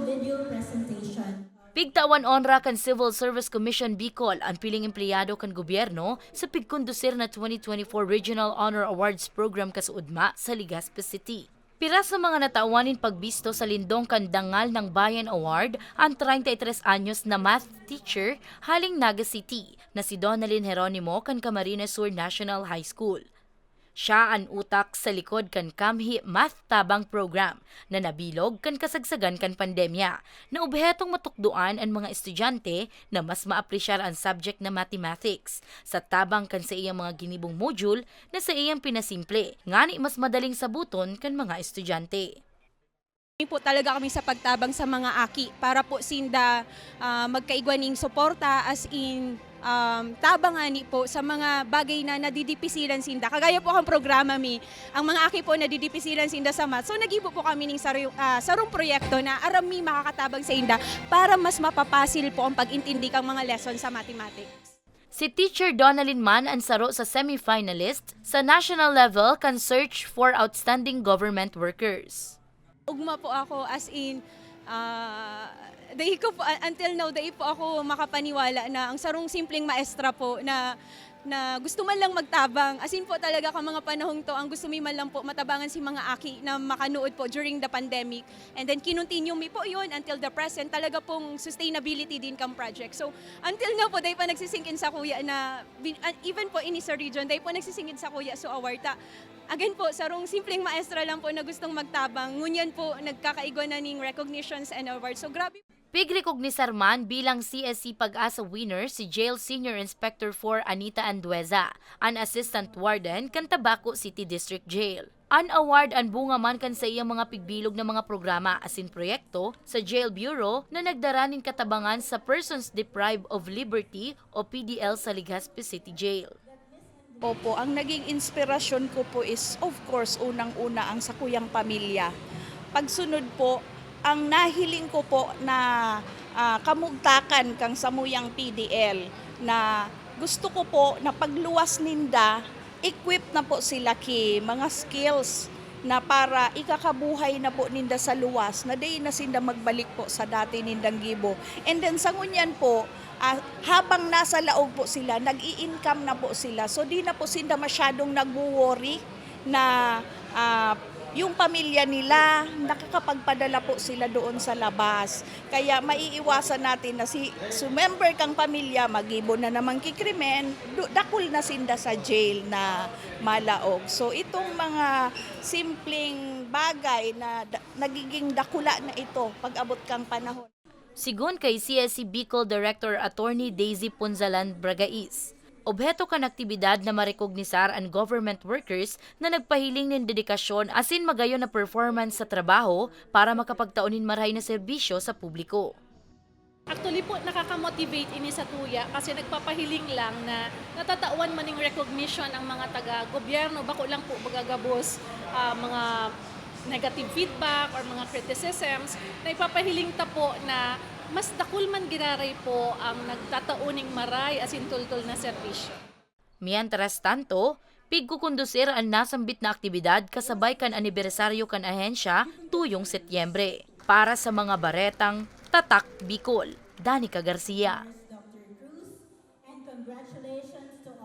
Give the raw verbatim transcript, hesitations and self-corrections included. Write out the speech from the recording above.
video presentation. Pigtawan onra kan Civil Service Commission Bicol an piling empleyado kan gobyerno sa pigkondusir na twenty twenty-four Regional Honor Awards Program kasuodma sa Legazpi City. Pira sa mga natawan nin pagbisto sa lindong kan Dangal ng Bayan Award an treinta y tres anyos na math teacher haling Naga City na si Donalyn Jeronimo kan Camarines Sur National High School. Siya an utak sa likod kan Kamhi Math Tabang Program na nabilog kan kasagsagan kan pandemya, na obhetong matukdoan an mga estudyante na mas maapresyar an subject na mathematics, sa tabang kan saiyang mga ginibong module na saiyang pinasimple, ngani mas madaling sabuton kan mga estudyante. Kami po talaga kami sa pagtabang sa mga aki para po sinda ah, magkaigwa ning suporta, as in um, tabang ani po sa mga bagay na nadidipisilan sinda. Kagaya po ang programa mi, ang mga aki po nadidipisilan sinda sa math. So nagibo po kami ning sarong, ah, sarong proyekto na aram mi makakatabang sa inda para mas mapapasil po ang pag-intindi kang mga lesson sa mathematics. Si Teacher Donalyn man an saro sa semi-finalist sa national level kan Search for Outstanding Government Workers. Ugma po ako, as in, ah, dai ko po, until now, dai po ako makapaniwala na ang sarong simpleng maestra po na na gusto man lang magtabang. As in po talaga, ka mga panahong to, ang gusto mi man lang po matabangan si mga aki na makanuod po during the pandemic. And then kinontinue mi po yun until the present. Talaga pong sustainability din kang project. So until now po, dai pa nagsisingkin sa kuya na bin- uh, even po ini sa region, dai po nagsisingkin sa kuya so award ta. Again po, sarong simpleng maestra lang po na gustong magtabang. Ngunyan po, nagkakaigwa na ning recognitions and awards. So grabe. Pigrekognisar man bilang C S C Pag-asa winner si Jail Senior Inspector four Anita Andueza, an Assistant Warden kan Tabaco City District Jail. An award an bunga man kan saiyang mga pigbilog na mga programa asin proyekto sa Jail Bureau na nagdara nin katabangan sa Persons Deprived of Liberty o P D L sa Legazpi City Jail. Opo, ang naging inspirasyon ko po is, of course, unang-una ang sakuyang pamilya. Pagsunod po, ang nahiling ko po na ah, kamugtakan kang samuyang P D L na gusto ko po na pagluwas ninda, equipped na po sila ki mga skills na para ikakabuhay na po ninda sa luwas, na dai na sinda magbalik po sa dati nindang gibo. And then sa ngunyan po, ah, habang nasa laog po sila, nag-i-income na po sila. So di na po sinda masyadong nagwo-worry na ah, yung pamilya nila, nakakapagpadala po sila doon sa labas. Kaya maiiwasan natin na si sumember kang pamilya magibo na naman ki krimen, du- dakul na sinda sa jail na malaog. So itong mga simpleng bagay na da- nagiging dakula na ito pag-abot kang panahon. Sigon kay C S C Bicol Director Attorney Daisy Punzalan Bragais, obheto kan aktibidad na marekognisar an government workers na nagpahiling nin dedikasyon asin magayon na performance sa trabaho para makapagtao nin marahay na serbisyo sa publiko. Actually po, nakaka-motivate ini sa tuya kasi nagpapahiling lang na natatawan man ning recognition ang mga taga-gobyerno, bako lang po magagabos ah, mga negative feedback or mga criticisms, na ipapahiling ta po na mas dakul man giraray po ang nagtatao ning maray asin tultol na serbisyo. Mientras tanto, pigkukondusir an nasambit na aktibidad kasabay kan anibersaryo kan ahensya tuyong Setyembre. Para sa mga baretang Tatak Bicol, Danica Garcia.